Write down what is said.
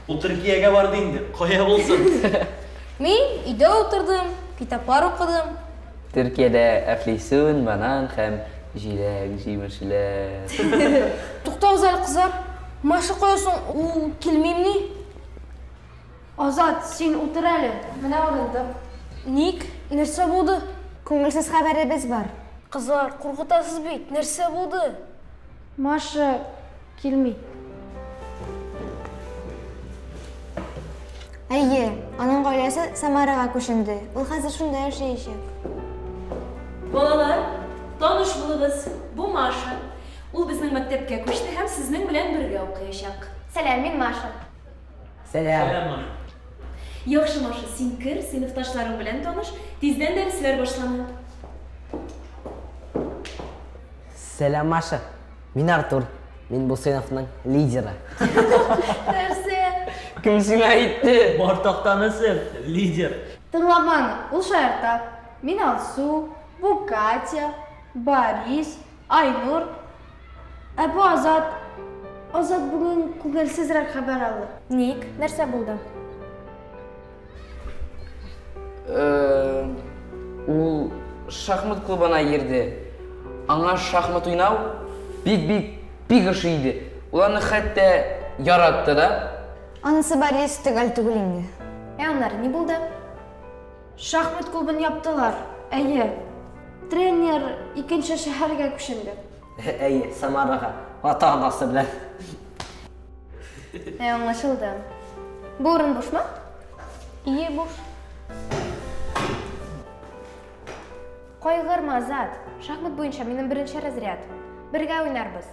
Ул Төркиягә барды инде, кая булсын? Мин өйдә утырдым, китаплар укыдым. Төркиядә әфлисун, банан һәм җиләк-җимешләр. Туктагыз әле, кызлар. Маша кая соң? Ул килмимени? Азат, син утыр әле. Менә урындык. Ник? Нәрсә булды? Күңелсез хәбәребез бар. Кызлар, куркытасыз бит. Нәрсә булды? Маша килми. Әйе, аның гаиләсе Самарага күченде. Ул хәзер шунда яшәячәк. Балалар, таныш булыгыз. Бу Маша. Ул безнең мәктәпкә күчте һәм сезнең белән бергә укыячак. Сәлам, мин Маша. Сәлам. Сәлам, Маша. Яхшы, Маша, син кер, сыйныфташларың белән таныш. Тиздән дәресләр башлана. Сәлам, Маша. Мин Артур. Мин бу сыйныфның лидеры. Нәрсә? Кем сиңа әйтте? Бар тактаны сел, лидер. Тыңлама аны, ул шаярта. Мин Алсу, бу Катя, Борис, Айнур. Ә бу Азат. Азат бүген күңелсезрәк хәбәр алды. Ник? Нәрсә булды? Э, ул шахмат клубына йөрде. Аңа шахмат уйнау бик-бик бик ошый иде. Ул аны хәтта яратты да. Анысы Борис төгәл түгел инде. Ә аннары ни булды? Шахмат клубын яптылар. Әйе. Тренер икенче шәһәргә күченде. Әйе, Самарага, ата-анасы белән. Ә, аңлашылды. Бу урын бушмы? Ие, буш. Кайгырма, Азат. Шахмат буенча минем беренче разряд. Бергә уйнарбыз.